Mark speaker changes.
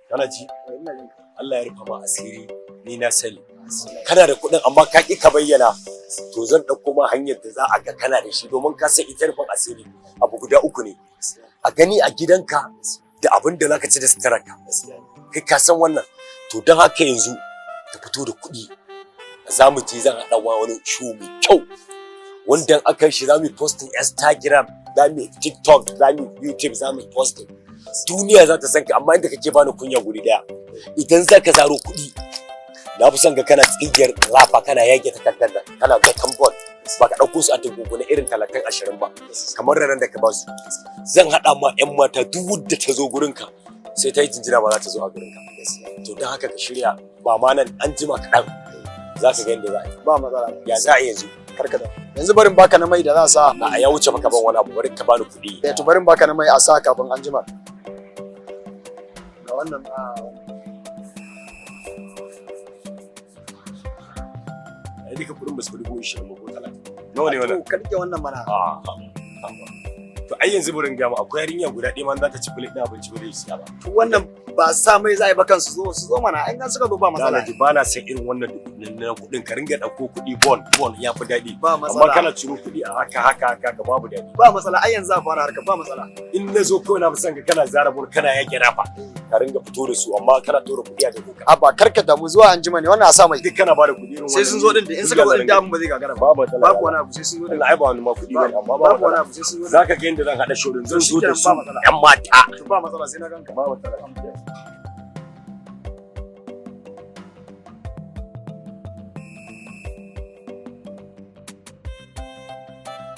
Speaker 1: Kana ji?
Speaker 2: Ina jin ka.
Speaker 1: Allah ya rufa ma asiri, ni na sani kana da kuɗin, amma ka ƙi ka bayyana. To zan ɗauko ma hanyar da za a ga kana da shi, domin ka san ita rufin asiri abu guda uku ne: a gani a gidanka, da abin da zaka ci, da suturarka. Kai ka san wannan. To don haka yanzu ka fito da kuɗi, za mu je, zan haɗa wa wani show mai kyau wanda aka shi za mu yi posting Instagram, za mu yi TikTok, za mu yi YouTube, za mu yi posting, duniya za ta san ka. Amma inda kake bani kunya guri daya, idan za ka zaro kuɗi, na fi son ga kana tsigiyar rafa, kana yage takardar nan, kana ga tambon, ba ka ɗauko su a na irin 30 20 ba kamar ranar da ka ba su. Zan haɗa ma 'yan mata, duk wadda ta zo gurinka sai ta yi jinjina ba za ta zo a gurinka. To don haka ka shirya, ba ma nan an jima kaɗan za ka ga yadda za a yi.
Speaker 2: Ba matsala.
Speaker 1: Ya za a yi yanzu?
Speaker 2: Karka da yanzu, barin baka na mai da za a sa.
Speaker 1: A ya wuce maka ban wani abu, bari ka bani kuɗi.
Speaker 2: Eh, to barin baka na mai a sa kafin an jima. Ga wannan a
Speaker 1: Ai duka kuɗin ba su fi 20,000 ba ko 30. Nawa ne wannan?
Speaker 2: To ka rike wannan mana.
Speaker 1: A to ai yanzu burin gama akwai yarinya guda ɗaya ma za ta ci plate ɗin abinci ba zai siya ba.
Speaker 2: To wannan ba sa mai za a yi ba, kan su zo, su zo mana. Ai in suka zo ba matsala.
Speaker 1: Alhaji, ba na san irin wannan na kuɗin. Ka ringa ɗauko kuɗi bon bon ya fi daɗi.
Speaker 2: Ba
Speaker 1: Amma
Speaker 2: matsala.
Speaker 1: kana ciro kuɗi a haka haka haka ka babu daɗi.
Speaker 2: Ba matsala, ai yanzu za a fara harka, ba matsala.
Speaker 1: In na zo kawai na fi son ka kana zara bur, kana yake rafa, ka ringa fito da su, amma kana tura kuɗi a jakunka.
Speaker 2: A ba, karka damu, zuwa an jima ne wannan a sa mai.
Speaker 1: Duk kana ba da kuɗi irin
Speaker 2: Sai sun zo din da in suka zo din da abin ba zai gagara ba.
Speaker 1: Ba matsala.
Speaker 2: Babu wani abu, sai sun zo din.
Speaker 1: Allah, ai ba wani ma kuɗi bane, amma ba
Speaker 2: Babu wani
Speaker 1: matsala.
Speaker 2: abu, sai sun zo din.
Speaker 1: Zaka ga yadda zan haɗa shorin, zan zo da
Speaker 2: Shikenan,
Speaker 1: su
Speaker 2: ba matsala.
Speaker 1: ƴan mata.
Speaker 2: To ba matsala, sai na ganka.
Speaker 1: Ba matsala.